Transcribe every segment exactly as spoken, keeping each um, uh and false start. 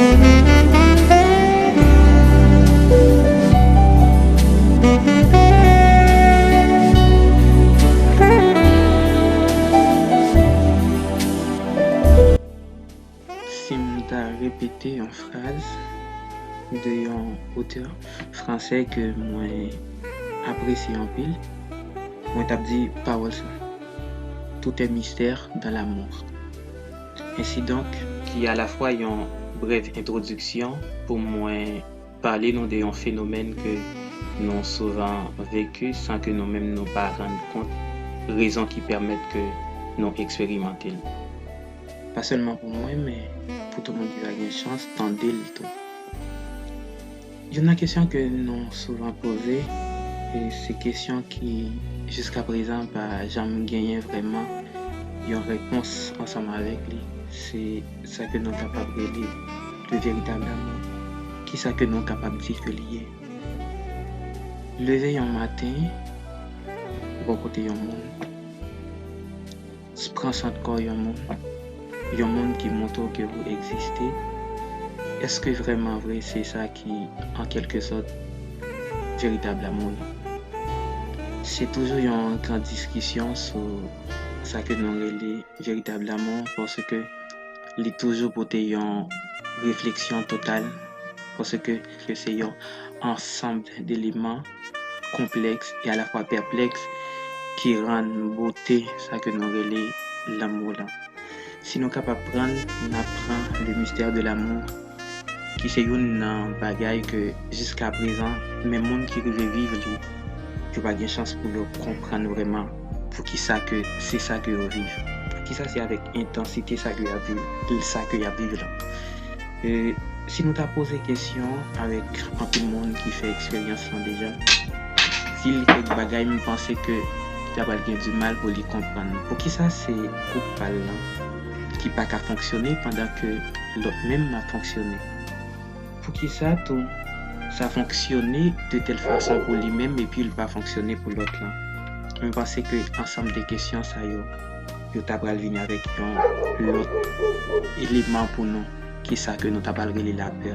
Si m ta repete yon fraz de yon otè fransè ke mwen apresye anpil, mwen t ap di pawòl sa: Tout est mystère dans l'amour. Ensidonk, ki alafwa yon brèv entwodiksyon pou mwen pale nou de yon fenomèn ke nou souvan veki san ke nou menm nou pa rann kont rezon ki pèmèt ke nou eksperimante l. Pa sèlman pou mwen, men pou tout moun ki va gen chans tande l tou. Youn nan kesyon ke nou souvan poze, e se kesyon ki jiska prezan pa janm genyen vrèman yon repons ansanm avèk li, se sa ke nou kapab rele le véritable amour. Kisa ke nou kapab di ke li ye? Leve yon maten, bò kote yon moun, pran sant kò yon moun, yon moun ki montre w ke ou egziste, èske vrèman vre se sa ki, an kèlke sòt, veritab lanmou la? Se toujou yon gran diskisyon sou sa ke nou rele veritab lanmou, paske li toujou pote yon refleksyon total, paske ke se yon ansanm deleman konplèks e alafwa pèplèks ki rann bote sa ke nou rele lanmou lan. Si nou kapab pran, n ap pran le mystère de l'amour, ki se youn nan bagay ke jiska prezan, menm moun ki rive viv li, yo pa gen chans pou yo konprann vrèman poukisa ke se sa ke yo viv. Poukisa se avèk entansite sa ke y ap viv, sa ke y ap viv lan. E si nou ta poze kesyon avèk anpil moun ki fè eksperyans lan deja, di l kèk bagay, m panse ke y ap pral gen di mal pou li konprann. Poukisa se koup pa l lan ki pa ka fonksyone pandan ke lòt menm ap fonksyone? Poukisa tou sa fonksyone de tèl fason pou li menm epi l pa fonksyone pou lòt lan? M panse ke ansanm de kesyon sa yo, yo ta pral vini avèk yon lòt eleman pou nou, ki sa ke nou ta pral rele lapè.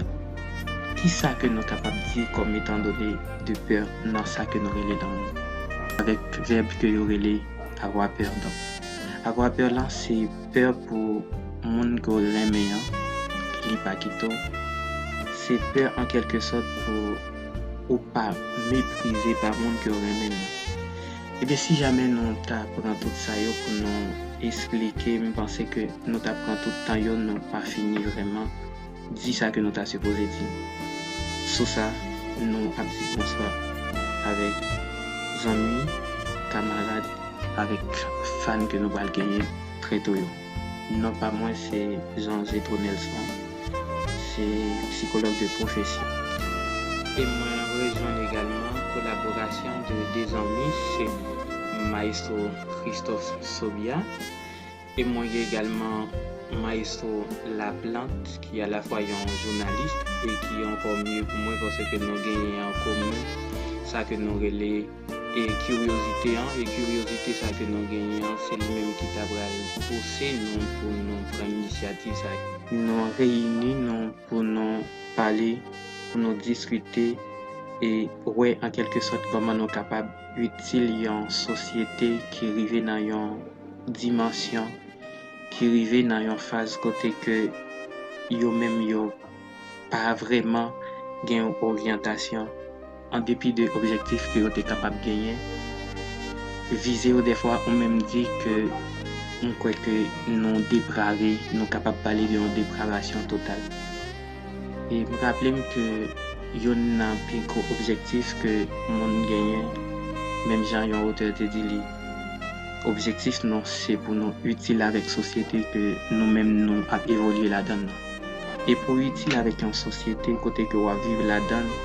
Ki sa ke nou kapab di kòm etan done de pè nan sa ke nou rele lanmou? Avèk vèb ke yo rele avoir peur. Donk, avoir peur lan, se pè pou moun ke w renmen an, li pa kite w. Se pè an kèlke sòt pou ou pa meprize pa moun ke w renmen nan. Ebyen, si jamè nou ta pran tout sa yo pou nou esplike, m panse ke nou ta pran tout tan yo, nou pa fini vrèman di sa ke nou ta sipoze di. Sou sa, nou ap di bonswa avèk zanmi, kamarad, avèk fan ke nou pral genyen trento yo. Non pa mwen se Jean Jetro Nelson, se sikològ de pwofesyon. E mwen rejwenn egalman kolaborasyon de de zanmi, se Maestro Christophe Sobia, e mwen gen egalman Maestro Laplante, ki alafwa yon jounalis e ki ankò mye pou mwen paske nou genyen an komen sa ke nou rele e kiryozite an, e kiryozite sa ke nou genyen an, se li menm ki ta pral pouse nou pou nou pran inisyativ sa. Nou reyini nou pou nou pale, pou nou diskite e wè an kèlke sòt kòman nou kapab itil yon sosyete ki rive nan yon dimansyon, ki rive nan yon faz kote ke yo menm yo pa vrèman gen yon oryantasyon, an depi de objektif ke yo te kapab genyen, vize yo dèfwa ou menm di ke m kwè ke nou deprave, nou kapab pale de yon depravasyon total. E m raple m ke youn nan pi gwo objektif ke moun genyen, menm jan yon otè te di li, objektif nou se pou nou itil avèk sosyete ke nou menm nou ap evolye ladan l nan. E pou itil avèk yon sosyete kote ke w ap viv ladan l,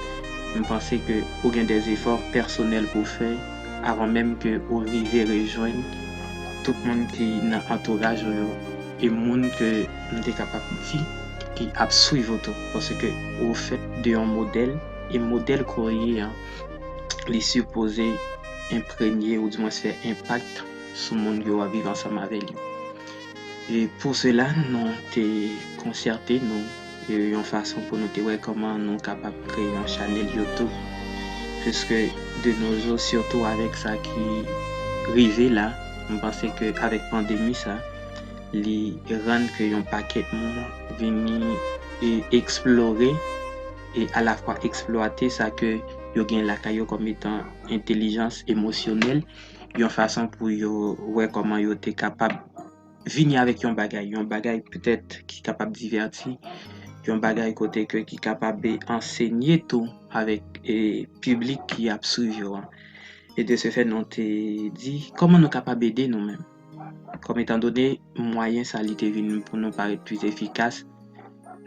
m panse ke ou gen de efò pèsonèl pou w fè avan menm ke ou rive rejwenn tout moun ki nan antouraj ou yo e moun ke nou te kapab di ki ap swiv ou tou, paske ou fèt de yon modèl, e modèl ke w ye an, li sipoze enprenye oudimwens fè enpak sou moun ke w ap viv ansanm avè l yo. E pou sela, nou te konsète nou e yon fason pou nou te wè kòman nou kapab kreye yon chanèl YouTube. Piske de nos jours, sitou avèk sa ki rive la, m panse ke avèk pandemi sa, li rann ke yon pakèt moun vini e eksplore e alafwa eksplwate sa ke yo gen lakay yo kòm etan entèlijans emosyonèl, yon fason pou yo wè kòman yo te kapab vini avèk yon bagay, yon bagay petèt ki kapab divèti, yon bagay kote ke ki kapab ansenye tou avèk e, piblik ki ap swiv yo an. E de se fè, nou te di, kòman nou kapab ede nou menm? Kòm etan done, mwayen sa li te vin pou nou parèt plis efikas,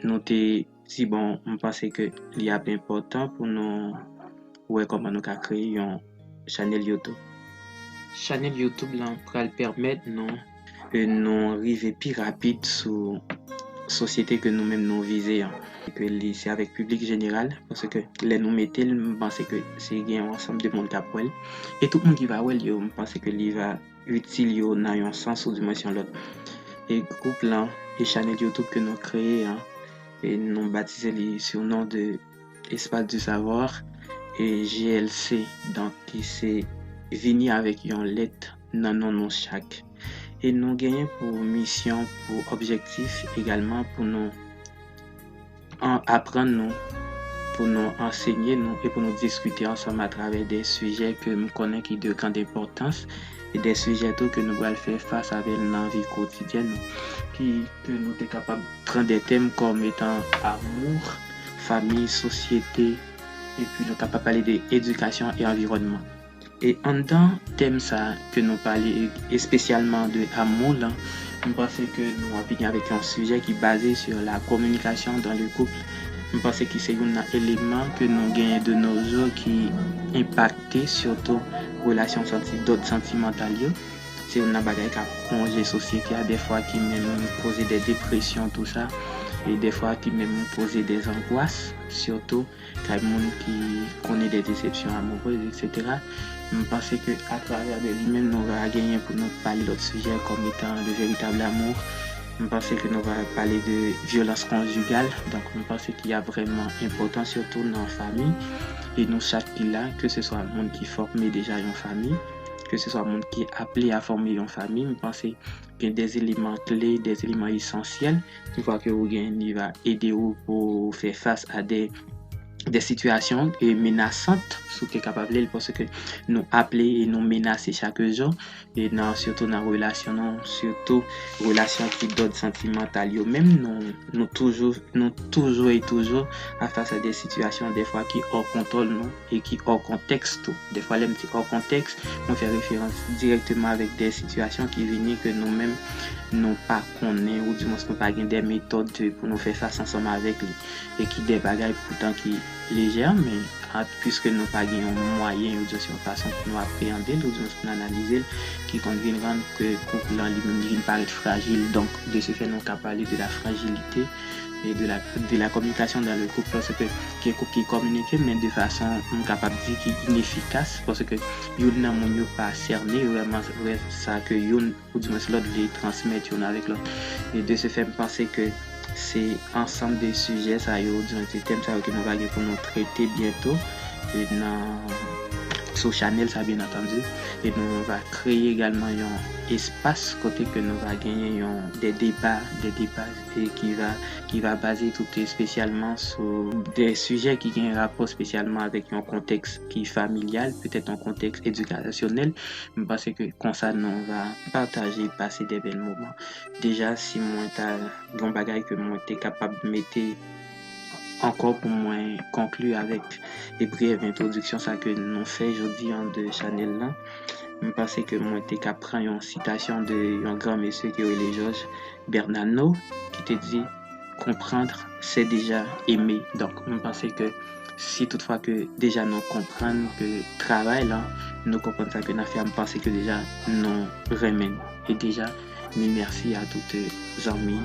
nou te di, bon, m panse ke li ap enpòtan pou nou wè kòman nou ka kreye yon chanèl YouTube. Chanèl YouTube lan pral pèmèt nou, e, nou rive pi rapid sou sosyete ke nou menm nou vize an. Ke li se avèk piblik jeneral, paske lè nou mete l, m panse ke se gen yon ansanm de moun k ap wè l. E tout moun ki va wè l yo, m panse ke li va itil yo nan yon sans ou dimensyon lòt. E gwoup lan, e chanèl YouTube ke nou kreye an, e nou batize li sou non de Espace du Savoir e G L C, donk ki se vini avèk yon lèt nan non nou chak. E nou genyen pou misyon, pou objektif egalman pou nou an, aprann nou, pou nou ansenye nou e pou nou diskite ansanm atravè de sijè ke m konnen ki de grand enpòtans e de sijè tou ke nou pral fè fas avè l nan vi kotidyèn nou, ki ke nou te kapab pran de tèm kòm etan amour, famille, société, epi nou kapab pale de éducation et environnement. E anndan tèm sa ke nou pale espesyalman de amour lan, m panse ke nou ap vini avèk yon sijè ki baze sur la communication dans le couple. M panse ki se youn nan eleman ke nou genyen de nos jours ki enpakte sitou relasyon santi, dòt santimantal yo. Se youn nan bagay k ap wonje sosyete a, dèfwa ki menm koze de depresyon, tou sa, e dèfwa ki menm koze de zangwas, sitou kay moun ki konnen de desepsyon amourez, et cetera. M panse ke atravè de li menm, nou va genyen pou nou pale lòt sijè kòm etan le véritable amour. M panse ke nou va pale de vyolans konjigal. Donk, m panse ki ap vrèman enpòtan, sitou nan fanmi. E nou chak ki la, ke se swa moun ki fòme deja yon fanmi, ke se swa moun ki aple a fòme yon fanmi, m panse gen de eleman kle, de eleman esansyèl. Yon fwa ke ou gen, li va ede ou pou fè fas a de, de sitiyasyon e menasant, si w te kapab li l, paske nou aple e nou menase chak jou. E nan, sitou nan relasyon nou, sitou relasyon ki dòd santimantal yo menm, nou, nou toujou, nou toujou e toujou a fas a de sitiyasyon, dèfwa ki hors kontwòl nou e ki hors kontèks tou. Dèfwa, lè m di hors kontèks, mwen fè referans dirèkteman avèk de sitiyasyon ki vini ke nou menm, nou pa konnen, oudimwens nou pa gen de metòd pou nou fè fas ansanm avèk li, e ki de bagay poutan ki lejè, men a, piske nou pa gen yon mwayen, oudimwens yon fason pou nou apreyande l, oudimwens pou nou analize l, ki konn vin rann ke koup lan li menm li vin parèt frajil. Donk, de se fè, nou ka pale de la frajilite e de la, de la communication dans le couple, paske gen koup ki kominike, men de fason, m kapab di, ki inefikas, paske youn nan moun yo pa sène, yo vrèman wè sa ke youn, oudimwens lòt, vle transmèt youn avèk lòt. E de se fè, m panse ke se ansanm de sijè sa yo, oudimwens se tèm sa yo ke nou va gen pou nou trete byento, e nan, sou chanèl sa, byen antandi. E nou va kreye egalman yon espas kote ke nou va genyen yon, de deba, de deba, e ki va, ki va baze tout espesyalman sou de sijè ki gen rapò espesyalman avèk yon kontèks ki familyal, petèt yon kontèks edikasyonèl. M panse ke konsa nou va pataje, pase de bèl moman. Deja, si mwen ta gen yon bagay ke mwen te kapab mete ankò pou mwen konkli avèk e brèv entwodiksyon sa ke nou fè jodi an de chanèl lan, m panse ke mwen te ka pran yon sitasyon de yon gran mesye ki rele Georges Bernanos, ki te di, Comprendre, c'est déjà aimer. Donk, m panse ke si toutfwa ke deja nou konprann ke travay lan, nou konprann sa ke n ap fè a, m panse ke deja nou renmen l. E deja, mil mèsi a tout, euh, zanmi,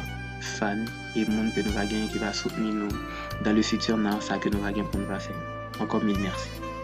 fan e moun ke nou va genyen ki va soutni nou dans le futur nan sa ke nou va gen pou nou va fè. Ankò mil mèsi.